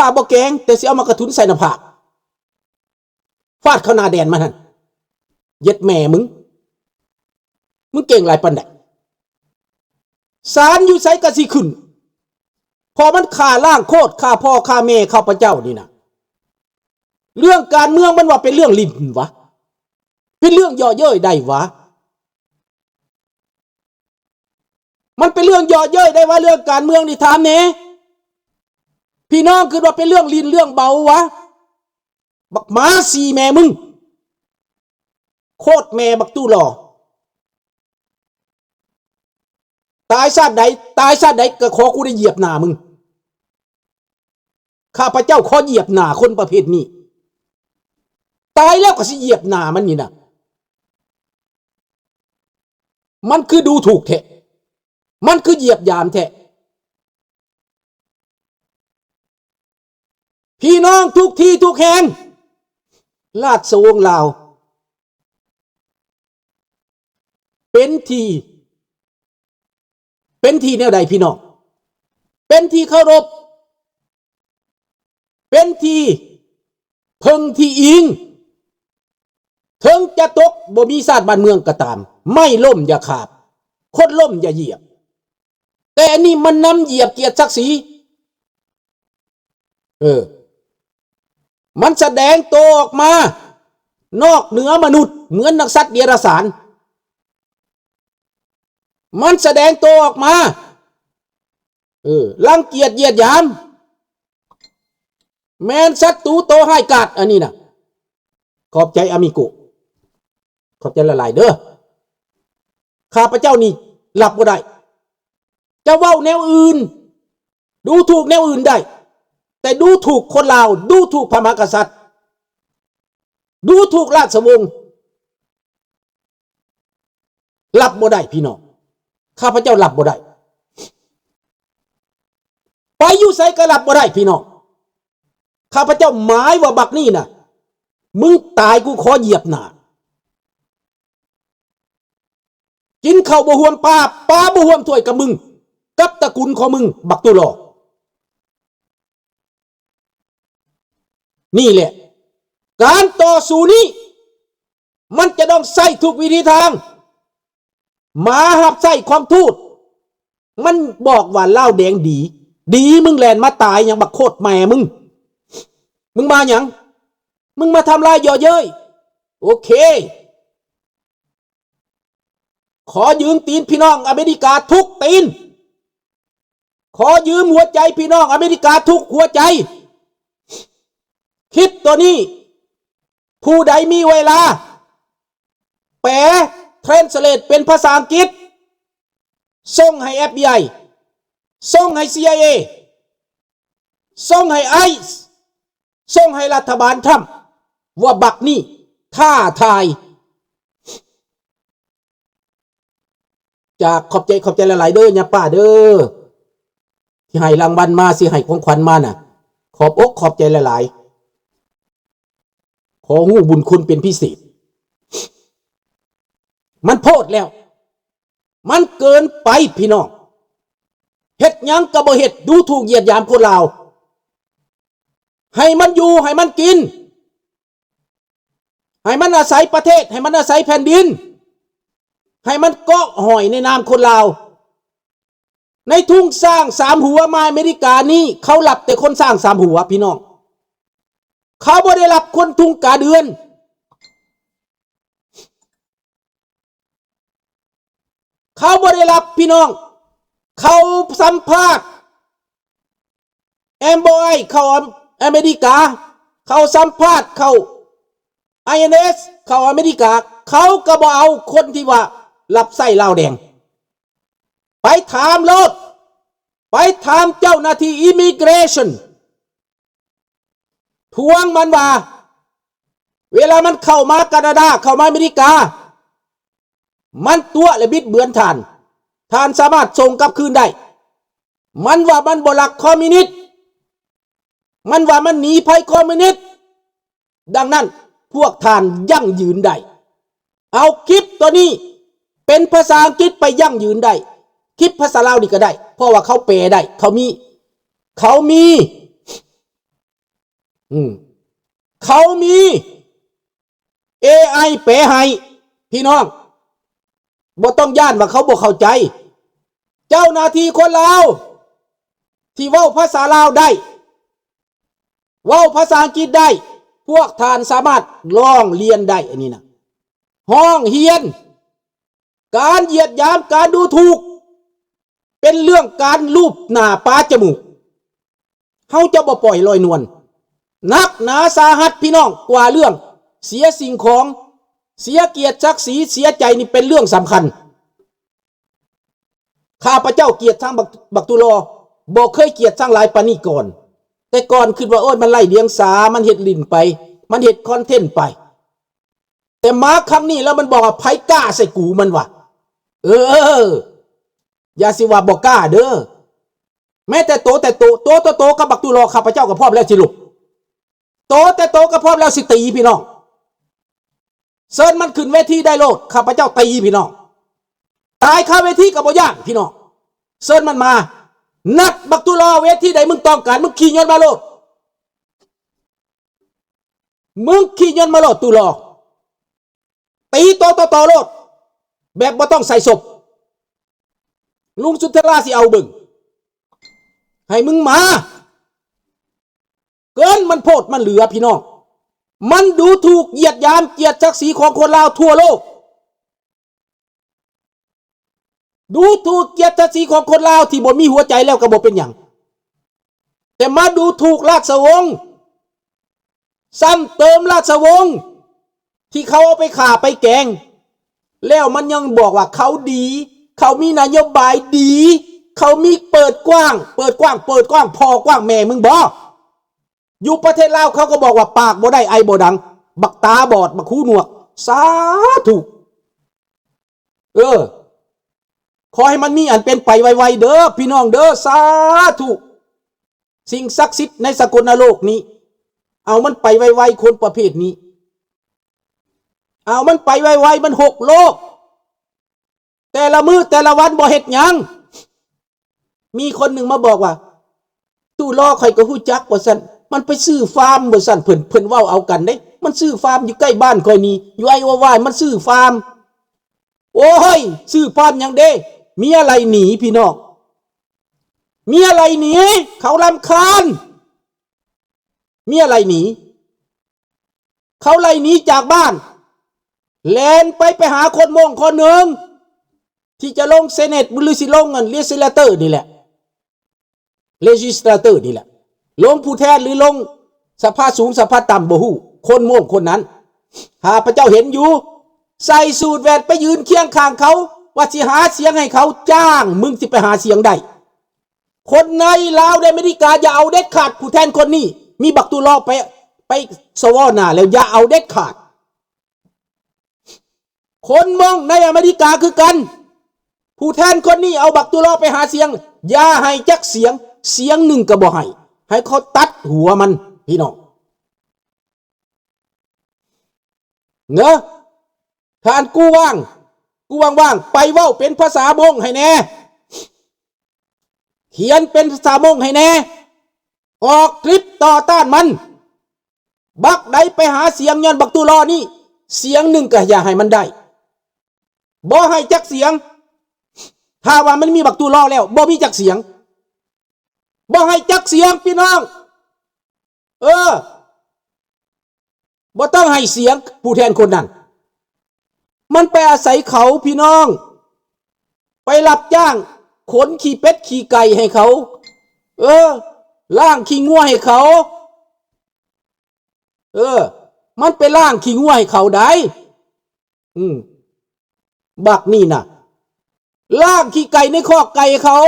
ຂ້າບໍ່ແກງ ແຕ່ຊິເອົາໝາກກະທຸນໃສ່ໜ້າຜາກ ຟາດເຂົ້າໜ້າແດນມັນຫັ້ນ. ເຢັດແມ່ມຶງ ມຶງເກັ່ງຫຼາຍປານໃດ? ສານຢູ່ໃສກໍຊິຂຶ້ນ ເພາະມັນຂ້າລ້າງໂຄດ ຂ້າພໍ່ຂ້າແມ່ຂ້າພະເຈົ້ານີ້ນະ. ເລື່ອງການເມືອງມັນວ່າເປັນເລື່ອງຫຼິ້ນຫວາ? ເປັນເລື່ອງເຍາະເຍີ້ຍໄດ້ຫວາ? ມັນເປັນເລື່ອງເຍາະເຍີ້ຍໄດ້ຫວາ ເລື່ອງການເມືອງນີ້? ຖາມແດ່. ພີ່ນ້ອງຄິດວ່າເປັນເລື່ອງຫຼິ້ນເລື່ອງເບົາຫວາ? ບັກໝາສີແມ່ມຶງ ໂຄດແມ່ບັກຕູ້ຫຼໍ່. ຕາຍຊາດໃດ ຕາຍຊາດໃດກໍຂໍກູໄດ້ຢຽບໜ້າມຶງ. ຂ້າພະເຈົ້າຂໍຢຽບໜ້າຄົນປະເພດນີ້. ຕາຍແລ້ວກໍຊິຢຽບໜ້າມັນນີ້ນະ. ມັນຄືດູຖືກແທ້. ມັນຄືຢຽບຢາມແທ້. ພີ່ນ້ອງທຸກທີ່ທຸກແຫ່ງ ລາຊະວົງລາວ ເປັນທີ່ ເປັນທີ່ແນວໃດພີ່ນ້ອງ? ເປັນທີ່ເຄົາລົບ ເປັນທີ່ເພິ່ງທີ່ອີງ. ເຖິງຈະຕົກບໍ່ມີຊາດບ້ານເມືອງກໍຕາມ, ໄມ້ລົ້ມຢ່າຂາບ, ຄົນລົ້ມຢ່າຢຽບ. ແຕ່ອັນນີ້ມັນນຳຢຽບກຽດສັກສີ. ເອີ ມັນສະແດງໂຕອອກມານອກເໜືອມະນຸດ ເໝືອນນັກສັດເດຍລະສານ. ມັນສະແດງໂຕອອກມາ ເອີ ລັງກຽດຢຽດຫຍາມ ແມ່ນສັດຕູໂຕຮ້າຍກາດອັນນີ້ນະ. ຂອບໃຈອາມິໂກ ຂອບໃຈຫຼາຍໆເດີ້. ຂ້າພະເຈົ້ານີ້ຮັບບໍ່ໄດ້. ຈະເວົ້າແນວອື່ນ ດູຖູກແນວອື່ນໄດ້ ແຕ່ດູຖູກຄົນລາວ ດູຖູກພະມະຫາກະສັດ ດູຖູກລາຊະວົງ ຮັບບໍ່ໄດ້ພີ່ນ້ອງ. ຂ້າພະເຈົ້າຮັບບໍ່ໄດ້. ໄປຢູ່ໃສກໍຮັບບໍ່ໄດ້ພີ່ນ້ອງ. ຂ້າພະເຈົ້າໝາຍວ່າບັກນີ້ນະ ມຶງຕາຍກູຂໍຢຽບໜ້າ. ກິນເຂົ້າບໍ່ຮ່ວມປາ ປາບໍ່ຮ່ວມຖ້ວຍກັບມຶງ ກັບຕະກຸນຂອງມຶງ ບັກຕູ້ຫຼໍ່. ນີ້ແຫຼະ ການຕໍ່ສູ້ນີ້ ມັນຈະຕ້ອງໃຊ້ທຸກວິທີທາງ. ໝາຮັບໃຊ້ຂອງທູດ ມັນບອກວ່າລາວແດງດີ ດີ ມຶງແລ່ນມາຕາຍຫຍັງ ບັກໂຄດແມ່ມຶງ. ມຶງມາຫຍັງ? ມຶງມາທຳລາຍເຍາະເຍີ້ຍ. ໂອເຄ ຂໍຢືມຕີນພີ່ນ້ອງອາເມລິກາທຸກຕີນ. ຂໍຢືມຫົວໃຈພີ່ນ້ອງອາເມລິກາທຸກຫົວໃຈ. ຄລິບໂຕນີ້ ຜູ້ໃດມີເວລາ ແປ translate ເປັນພາສາອັງກິດ ສົ່ງໃຫ້ ເອັຟບີໄອ ສົ່ງໃຫ້ ຊີໄອເອ ສົ່ງໃຫ້ໄອສ໌ ສົ່ງໃຫ້ລັດຖະບານທຣຳ ວ່າບັກນີ້ທ້າທາຍ. ຈາກ ຂອບໃຈ ຂອບໃຈຫຼາຍໆເດີ້ ຍາປ້າເດີ້ ທີ່ໃຫ້ລາງວັນມາ ຊິໃຫ້ຂອງຂວັນມານະ. ຂອບອົກຂອບໃຈຫຼາຍໆ. ຂໍຮູ້ບຸນຄຸນເປັນພິເສດ. ມັນໂພດແລ້ວ. ມັນເກີນໄປພີ່ນ້ອງ. ເຮັດຫຍັງກໍບໍ່ເຮັດ ດູຖູກຢຽດຫຍາມຄົນລາວ. ໃຫ້ມັນຢູ່ ໃຫ້ມັນກິນ. ໃຫ້ມັນອາໄສປະເທດ ໃຫ້ມັນອາໄສແຜ່ນດິນ ໃຫ້ມັນເກາະຫ້ອຍໃນນາມຄົນລາວ. ໃນທຸງຊ້າງສາມຫົວມາອາເມລິການີ້ ເຂົາຮັບແຕ່ຄົນຊ້າງສາມຫົວພີ່ນ້ອງ. ເຂົາບໍ່ໄດ້ຮັບຄົນທຸງກາເດືອນ. ເຂົາບໍ່ໄດ້ຮັບພີ່ນ້ອງ. ເຂົາສຳພາດ ເອັມໂອໄອ ເຂົ້າອາເມລິກາ, ເຂົາສຳພາດເຂົ້າ ໄອເອັນເອສ ເຂົ້າອາເມລິກາ, ເຂົາກໍບໍ່ເອົາຄົນທີ່ວ່າຮັບໃຊ້ລາວແດງ. ໄປຖາມໂລດ, ໄປຖາມເຈົ້າໜ້າທີ່ Immigration. ທວງມັນວ່າ ເວລາມັນເຂົ້າມາການາດາ, ເຂົ້າມາອາເມລິກາ, ມັນຕົວະ ແລະ ບິດເບືອນທ່ານ, ທ່ານສາມາດສົ່ງກັບຄືນໄດ້. ມັນວ່າມັນບໍ່ລັກຄອມມິວນິດ, ມັນວ່າມັນໜີໄພຄອມມິວນິດ. ດັ່ງນັ້ນ, ພວກທ່ານຢັ້ງຢືນໄດ້. ເອົາຄລິບຕົວນີ້ເປັນພາສາອັງກິດໄປຢັ້ງຢືນໄດ້. ຄລິບພາສາລາວນີ້ກໍໄດ້, ເພາະວ່າເຂົາແປໄດ້, ເຂົາມີ, ເຂົາມີ ອືມ ເຂົາມີ ເອໄອ ແປໃຫ້ ພີ່ນ້ອງ ບໍ່ຕ້ອງຢ້ານວ່າເຂົາບໍ່ເຂົ້າໃຈ. ເຈົ້າໜ້າທີ່ຄົນລາວທີ່ເວົ້າພາສາລາວໄດ້ ເວົ້າພາສາອັງກິດໄດ້ ພວກທ່ານສາມາດຮ້ອງລຽນໄດ້. ອັນນີ້ນະ ຮ້ອງຮຽນ ການຢຽດຫຍາມ ການດູຖູກ ເປັນເລື່ອງການລູບໜ້າປາດຈະມູກ. ເຮົາຈະບໍ່ປ່ອຍລອຍນວນ. ໜັກໜາສາຫັດ ພີ່ນ້ອງ, ກວ່າເລື່ອງເສຍສິ່ງຂອງ, ເສຍກຽດສັກສີ, ເສຍໃຈ, ນີ້ເປັນເລື່ອງສຳຄັນ. ຂ້າພະເຈົ້າກຽດຊັງບັກ ບັກຕຸລໍ ບໍ່ເຄີຍກຽດຊັງຫຼາຍປານນີ້ກ່ອນ. ແຕ່ກ່ອນຄິດວ່າ ໂອ້ຍ ມັນໄຮ້ດຽງສາ, ມັນເຮັດຫຼິ້ນໄປ, ມັນເຮັດຄອນເທັນໄປ. ແຕ່ມາຄັ້ງນີ້ແລ້ວມັນບອກວ່າ ໃຜກ້າໃສ່ກູ ມັນວ່າ. ເອີ ຢ່າຊິວ່າບໍ່ກ້າເດີ. ແມ້ແຕ່ໂຕ ແຕ່ໂຕ ໂຕ ໂຕ ໂຕກັບບັກຕຸລໍ ຂ້າພະເຈົ້າກໍພ້ອມແລ້ວຊິລົບ. ໂຕ ແຕ່ໂຕກໍພ້ອມແລ້ວຊິຕີ ພີ່ນ້ອງ. ເຊີນມັນຂຶ້ນເວທີໄດ້ໂລດ, ຂ້າພະເຈົ້າຕີ ພີ່ນ້ອງ. ຕາຍຄາເວທີກໍບໍ່ຢ້ານ ພີ່ນ້ອງ. ເຊີນມັນມາ. ນັດບັກຕຸລໍ ເວທີໃດມຶງຕ້ອງການ ມຶງຂີ່ຍົນມາໂລດ. ມຶງຂີ່ຍົນມາໂລດ ຕຸລໍ ຕີໂຕຕໍ່ໆໂລດ ແບບບໍ່ຕ້ອງໃສ່ສົບ. ລຸງສຸນທະລາຊິເອົາເບິ່ງ. ໃຫ້ມຶງມາ. ເກີນ ມັນໂພດ ມັນເຫຼືອ ພີ່ນ້ອງ. ມັນດູຖູກ ຢຽດຫຍາມ ກຽດສັກສີຂອງຄົນລາວທົ່ວໂລກ. ດູຖູກກຽດສັກສີຂອງຄົນລາວທີ່ບໍ່ມີຫົວໃຈແລ້ວກໍບໍ່ເປັນຫຍັງ, ແຕ່ມາດູຖູກລາຊະວົງ, ຊ້ຳເຕີມລາຊະວົງທີ່ເຂົາເອົາໄປຂ້າໄປແກງ, ແລ້ວມັນຍັງບອກວ່າເຂົາດີ, ເຂົາມີນະໂຍບາຍດີ, ເຂົາມີເປີດກວ້າງ, ເປີດກວ້າງ, ເປີດກວ້າງພໍ່ກວ້າງແມ່ມຶງບໍ? ຢູ່ປະເທດລາວເຂົາກໍບອກວ່າປາກບໍ່ໄດ້ ໄອບໍ່ດັງ, ບັກຕາບອດ, ບັກຫູໜວກ. ສາທຸ. ເອີ ຂໍໃຫ້ມັນມີອັນເປັນໄປໄວໆເດີ ພີ່ນ້ອງເດີ. ສາທຸ. ສິ່ງສັກສິດໃນສາກົນນະໂລກນີ້ ເອົາມັນໄປໄວໆ ຄົນປະເພດນີ້. ເອົາມັນໄປໄວໆ ມັນຫົກໂລກ. ແຕ່ລະມື້ແຕ່ລະວັນບໍ່ເຮັດຫຍັງ. ມີຄົນໜຶ່ງມາບອກວ່າ ຕຸລໍຂ້ອຍກໍຮູ້ຈັກ ວ່າຊັ້ນ, ມັນໄປຊື້ຟາມ ວ່າຊັ້ນ. ເພິ່ນ ເພິ່ນເວົ້າເອົາກັນເດ້, ມັນຊື້ຟາມຢູ່ໃກ້ບ້ານຂ້ອຍນີ້, ຢູ່ໄອໂອວາ ມັນຊື້ຟາມ. ໂອ້ຍ ຊື້ຟາມຫຍັງເດ້? ເມຍໄລ່ໜີ ພີ່ນ້ອງ, ເມຍໄລ່ໜີ, ເຂົາລຳຄານ. ເມຍໄລ່ໜີ, ເຂົາໄລ່ໜີຈາກບ້ານ, ແລ່ນໄປ ໄປຫາຄົນມົ້ງຄົນໜຶ່ງ ທີ່ຈະລົງເຊເນັດ ຫຼື ຊິລົງອັນເລຊິສລາເຕີນີ້ແຫຼະ, ເລຈິສລາເຕີນີ້ແຫຼະ, ລົງຜູ້ແທນ ຫຼື ລົງສະພາສູງສະພາຕ່ຳ ບໍ່ຮູ້, ຄົນມົ້ງຄົນນັ້ນ ຂ້າພະເຈົ້າເຫັນຢູ່, ໃສ່ສູດແວ່ນໄປຢືນຄຽງຂ້າງເຂົາ ວ່າຊິຫາສຽງໃຫ້ເຂົາ. ຈ້າງ ມຶງຊິໄປຫາສຽງໄດ້? ຄົນໃນລາວ ໃນອາເມລິກາ ຢ່າເອົາເດັດຂາດ. ຜູ້ແທນຄົນນີ້ ມີບັກຕຸລໍໄປ ໄປສະຫວໍໜ້າແລ້ວ ຢ່າເອົາເດັດຂາດ. ຄົນມົ້ງໃນອາເມລິກາຄືກັນ, ຜູ້ແທນຄົນນີ້ເອົາບັກຕຸລໍໄປຫາສຽງ, ຢ່າໃຫ້ຈັກສຽງ, ສຽງໜຶ່ງກໍບໍ່ໃຫ້, ໃຫ້ເຂົາຕັດຫົວມັນ ພີ່ນ້ອງ. ເນາະ ທ່ານກູວາງ ກູວາງວາງ ໄປເວົ້າເປັນພາສາມົ້ງໃຫ້ແດ່, ຂຽນເປັນພາສາມົ້ງໃຫ້ແດ່, ອອກຄລິບຕໍ່ຕ້ານມັນ. ບັກໃດໄປຫາສຽງຍ້ອນບັກຕຸລໍນີ້, ສຽງໜຶ່ງກໍຢ່າໃຫ້ມັນໄດ້, ບໍ່ໃຫ້ຈັກສຽງ. ຖ້າວ່າມັນມີບັກຕຸລໍແລ້ວ ບໍ່ມີຈັກສຽງ, ບໍ່ໃຫ້ຈັກສຽງ ພີ່ນ້ອງ. ເອີ ບໍ່ຕ້ອງໃຫ້ສຽງຜູ້ແທນຄົນນັ້ນ. ມັນໄປອາໄສເຂົາ ພີ່ນ້ອງ, ໄປຮັບຈ້າງຂົນຂີ້ເປັດຂີ້ໄກ່ໃຫ້ເຂົາ, ເອີ ລ້າງຂີ້ງົວໃຫ້ເຂົາ, ເອີ ມັນໄປລ້າງຂີ້ງົວໃຫ້ເຂົາໄດ໋. ອືມ ບັກນີ້ນະ ລ້າງຂີ້ໄກ່ໃນຄອກໄກ່ເຂົາ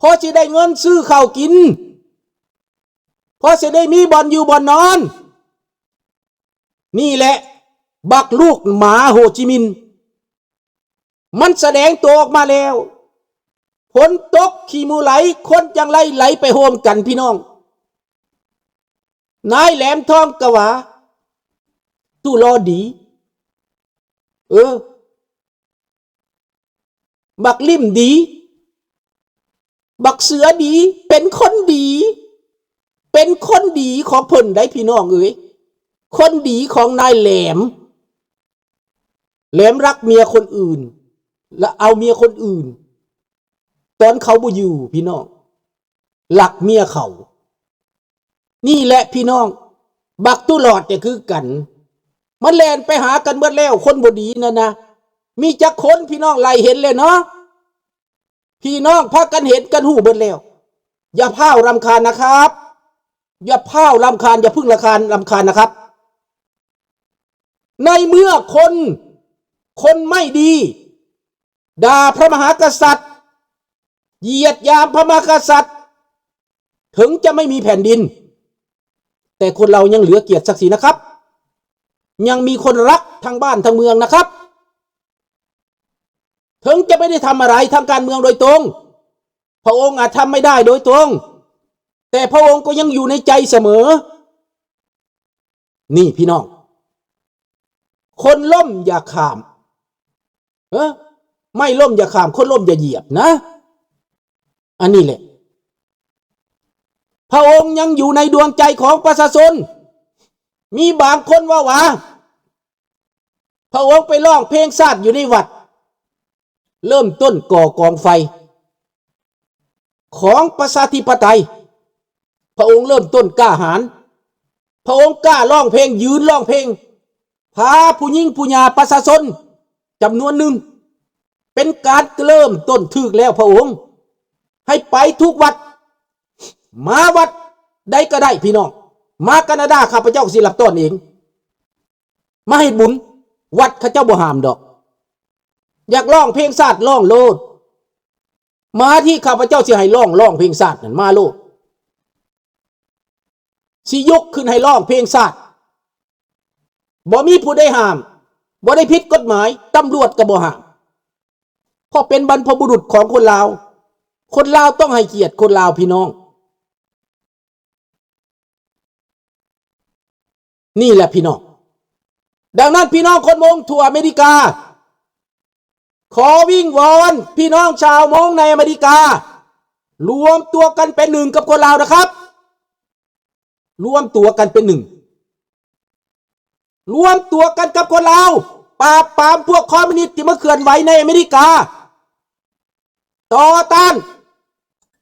ພໍຊິໄດ້ເງິນຊື້ເຂົ້າກິນ, ພໍຊິໄດ້ມີບ່ອນຢູ່ບ່ອນນອນ. ນີ້ແຫຼະ ບັກລູກໝາໂຮຈິມິນ ມັນສະແດງຕົວອອກມາແລ້ວ. ຝົນຕົກ ຂີ້ໝູໄຫຼ, ຄົນຈັ່ງໄຫຼໄຫຼໄປໂຮມກັນ ພີ່ນ້ອງ. ນາຍແຫຼມທອງກະຫວາ ຕຸລໍດີ, ເອີ ບັກລິ້ມດີ, ບັກເສືອດີ, ເປັນຄົນດີ. ເປັນຄົນດີຂອງເພິ່ນໄດ໋ພີ່ນ້ອງເອີຍ, ຄົນດີຂອງນາຍແຫຼມ. ແຫຼມລັກເມຍຄົນອື່ນ ແລະເອົາເມຍຄົນອື່ນ ຕອນເຂົາບໍ່ຢູ່ພີ່ນ້ອງ, ລັກເມຍເຂົາ. ນີ້ແຫຼະພີ່ນ້ອງ, ບັກຕຸຫຼອດກໍຄືກັນ, ມັນແລ່ນໄປຫາກັນເບິດແລ້ວ. ຄົນບໍ່ດີນັ້ນນະ ມີຈັກຄົນພີ່ນ້ອງ ໄລ່ເຫັນແລ້ວເນາະ. ພີ່ນ້ອງພາກັນເຫັນກັນຮູ້ເບິດແລ້ວ. ຢ່າພ້າວລຳຄານນະຄັບ, ຢ່າພ້າວລຳຄານ, ຢ່າເພິ່ງລຳຄານ, ລຳຄານນະຄັບ. ໃນເມື່ອຄົນ, ຄົນໄມ່ດີ ດ່າພະມະຫາກະສັດ, ຢຽດຢາມພະມະຫາກະສັດ, ເຖິງຈະໄມ່ມີແຜ່ນດິນ ແຕ່ຄົນລາວຍັງເຫຼືອກຽດສັກສີນະຄັບ, ຍັງມີຄົນຮັກທັງບ້ານທັງເມືອງນະຄັບ. ເຖິງຈະໄມ່ໄດ້ທຳອະໄລທາງການເມືອງໂດຍຕົງ, ພະອົງອາດທຳໄມ່ໄດ້ໂດຍຕົງ, ແຕ່ພະອົງກໍຍັງຢູ່ໃນໃຈສະເໝີ. ນີ້ພີ່ນ້ອງ, ຄົນລົ້ມຢ່າຂ້າມ, ເອີ ໄມ້ລົ້ມຢ່າຂ້າມ, ຄົນລົ້ມຢ່າຢຽບນະ. ອັນນີ້ແຫຼະ, ພະອົງຍັງຢູ່ໃນດວງໃຈຂອງປະຊາຊົນ. ມີບາງຄົນເວົ້າວ່າ ພະອົງໄປຮ້ອງເພງຊາດຢູ່ໃນວັດ, ເລີ່ມຕົ້ນກໍ່ກອງໄຟຂອງປະຊາທິປະໄຕ. ພະອົງເລີ່ມຕົ້ນກ້າຫານ, ພະອົງກ້າຮ້ອງເພງ, ຢືນຮ້ອງເພງ, ພາຜູ້ຍິງຜູ້ຫຍ່າປະຊາຊົນຈຳນວນໜຶ່ງ, ເປັນການເລີ່ມຕົ້ນຖືກແລ້ວ. ພະອົງໃຫ້ໄປທຸກວັດ, ມາວັດໃດກໍໄດ້ພີ່ນ້ອງ, ມາການາດາ ຂ້າພະເຈົ້າຊິຮັບຕ້ອນເອງ. ມາເຮັດບຸນ, ວັດເຂົາເຈົ້າບໍ່ຫ້າມດອກ. ຢາກຮ້ອງເພງຊາດ ຮ້ອງໂລດ, ມາທີ່ຂ້າພະເຈົ້າຊິໃຫ້ຮ້ອງ, ຮ້ອງເພງຊາດນັ້ນມາໂລດ. ຊິຍົກຂຶ້ນໃຫ້ຮ້ອງເພງຊາດ, ບໍ່ມີຜູ້ໃດຫ້າມ, ບໍ່ໄດ້ຜິດກົດໝາຍ, ຕຳຫຼວດກໍບໍ່ຫ້າມ, ເພາະເປັນບັນພະບຸລຸດຂອງຄົນລາວ. ຄົນລາວຕ້ອງໃຫ້ກຽດຄົນລາວ ພີ່ນ້ອງ. ນີ້ແຫຼະພີ່ນ້ອງ. ດັ່ງນັ້ນ ພີ່ນ້ອງຄົນມົ້ງທົ່ວອາເມລິກາ, ຂໍວິງວອນພີ່ນ້ອງຊາວມົ້ງໃນອາເມລິກາ, ລວມຕົວກັນເປັນໜຶ່ງກັບຄົນລາວນະຄັບ. ລວມຕົວກັນເປັນໜຶ່ງ, ລວມຕົວກັນກັບຄົນລາວ, ປາບປາມພວກຄອມມິວນິດທີ່ມາເຄື່ອນໄຫວໃນອາເມລິກາ, ຕໍ່ຕ້ານ,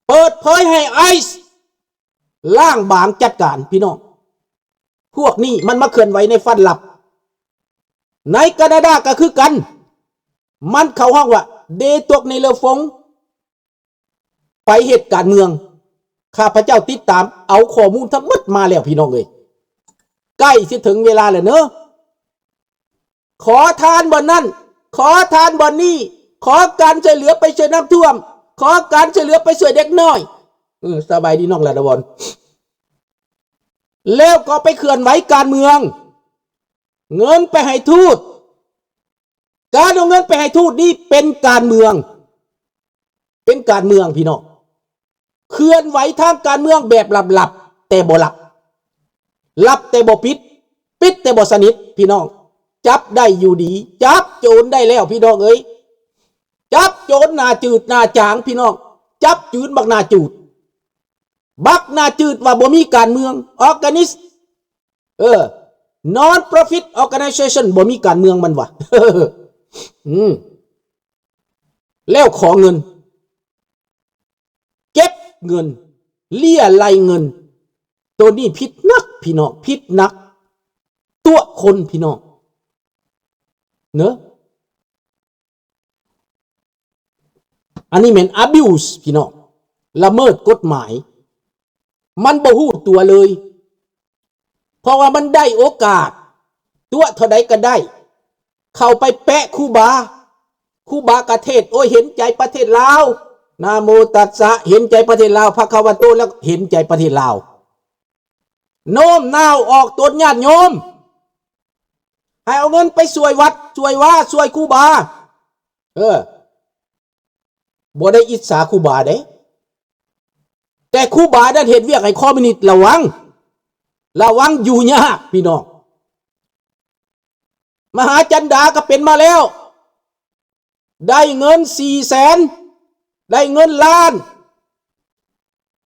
ເປີດເຜີຍໃຫ້ໄອສ໌ ລ້າງບາງຈັດການພີ່ນ້ອງ. ພວກນີ້ມັນມາເຄື່ອນໄຫວໃນຝັນຫຼັບ. ໃນການາດາກໍຄືກັນ, ມັນເຂົາຮ້ອງວ່າ ເດຕົກໃນເລີຟົງ ໄປເຮັດການເມືອງ. ຂ້າພະເຈົ້າຕິດຕາມເອົາຂໍ້ມູນທັງໝົດມາແລ້ວ ພີ່ນ້ອງເອີຍ. ໃກ້ຊິເຖິງເວລາແລ້ວເນີ. ຂໍທານບ່ອນນັ້ນ, ຂໍທານບ່ອນນີ້, ຂໍການຊ່ວຍເຫຼືອໄປຊ່ວຍນ້ຳຖ້ວມ, ຂໍການຊ່ວຍເຫຼືອໄປຊ່ວຍເດັກນ້ອຍ. ເອີ ສະບາຍດີນ້ອງລາດາວອນ. ແລ້ວກໍໄປເຄື່ອນໄຫວການເມືອງ, ເງິນໄປໃຫ້ທູດ. ການເອົາເງິນໄປໃຫ້ທູດນີ້ເປັນການເມືອງ, ເປັນການເມືອງພີ່ນ້ອງ. ເຄື່ອນໄຫວທາງການເມືອງແບບລັບໆ ແຕ່ບໍ່ລັບ, ລັບແຕ່ບໍ່ປິດ, ປິດແຕ່ບໍ່ສະໜິດພີ່ນ້ອງ. ຈັບໄດ້ຢູ່ດີ, ຈັບໂຈນໄດ້ແລ້ວພີ່ນ້ອງເອີຍ. ຈັບໂຈນໜ້າຈືດໜ້າຈາງພີ່ນ້ອງ, ຈັບຈືນບັກໜ້າຈືດ, ບັກໜ້າຈືດວ່າບໍ່ມີການເມືອງ, ອອກການິສ ເອີ ນອນໂປຣຟິດອອກກາໄນເຊຊັນ ບໍ່ມີການເມືອງມັນວ່າ. ອືມ ແລ້ວຂໍເງິນ, ເກັບເງິນ, ເລຍໄລ່ເງິນ, ໂຕນີ້ຜິດໜັກພີ່ນ້ອງ, ຜິດໜັກ, ຕົວະຄົນພີ່ນ້ອງເນາະ. ອັນນີ້ແມ່ນ abuse ພີ່ນ້ອງ, ລະເມີດກົດໝາຍ. ມັນບໍ່ຮູ້ຕົວເລີຍ, ເພາະວ່າມັນໄດ້ໂອກາດ ຕົວະເທົ່າໃດກໍໄດ້, ເຂົ້າໄປແປະຄູບາ, ຄູບາກະເທດ, ໂອ້ຍ ເຫັນໃຈປະເທດລາວ, ນະໂມຕັດສະ, ເຫັນໃຈປະເທດລາວ, ພະຄະວະໂຕ, ແລ້ວເຫັນໃຈປະເທດລາວ. ໂນ້ມນ້າວອອກຕົນຍາດໂຍມ ໃຫ້ເອົາເງິນໄປຊ່ວຍວັດ ຊ່ວຍວາ ຊ່ວຍຄູບາ. ເອີ ບໍ່ໄດ້ອິດສາຄູບາເດ້, ແຕ່ຄູບານັ້ນເຮັດວຽກໃຫ້ຄອມມິວນິດ. ລະວັງ, ລະວັງຢູ່ຍາກພີ່ນ້ອງ. ມະຫາຈັນດາກໍເປັນມາແລ້ວ, ໄດ້ເງິນສີ່ແສນ, ໄດ້ເງິນລ້ານ,